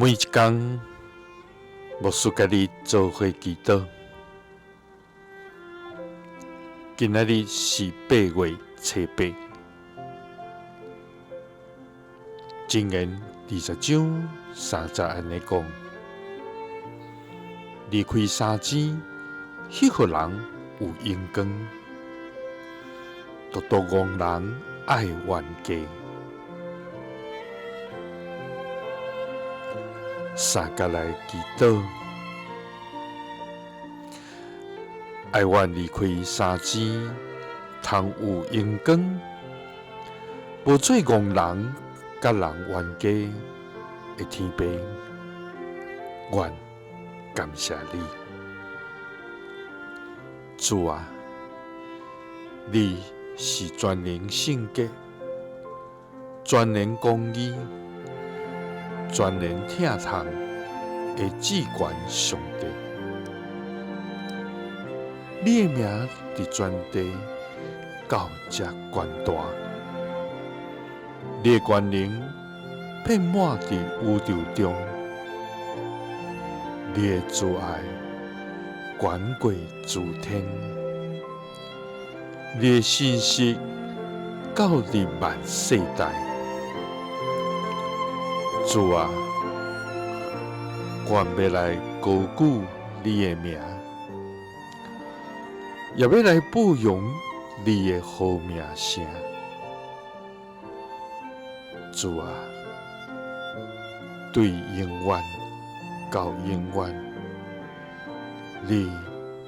每一工，牧師佮你做伙祈禱。今仔日是8月初8，箴言20章3節按呢講：離開三更，彼予人有榮光；獨獨戇人愛冤家。相佮來祈禱，愛阮離開三更，通有榮光，無做戇人佮人冤家的天父，阮感謝你，主啊，你是全能聖潔、全能公義、全能疼痛的至懸上帝，你的名佇全地到遮懸大，你的權能遍滿佇宇宙中，你的慈愛懸過諸天，你的信實到佇萬世代。主啊，阮欲來高舉你的名，也欲來報揚你的好名聲。主啊，對永遠到永遠，你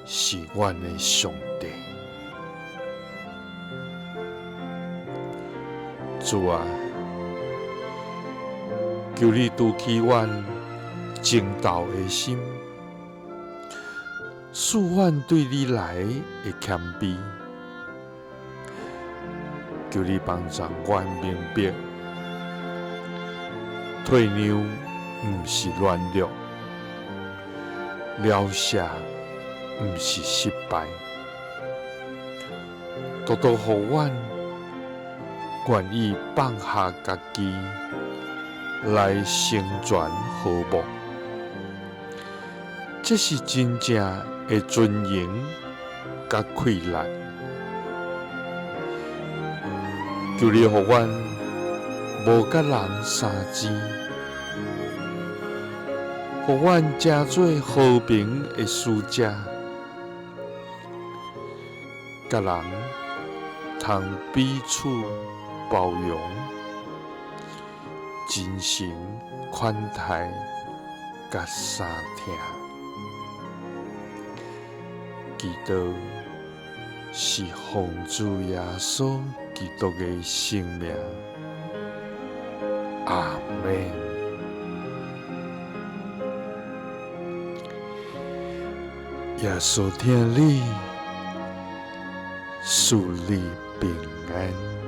是阮的上帝。主啊，求你除去阮爭鬥的心，賜阮對你來的謙卑。求你幫助阮明白，退讓毋是軟弱，饒赦毋是失敗，獨獨予阮願意放下家己來成全和睦，這是真正的尊榮佮快樂。求你予阮無佮人相爭，予阮成做和平的使者，佮人通彼此包容、真誠款待佮相疼。祈禱是奉主耶穌基督的聖名，阿們。耶穌疼你，賜你平安。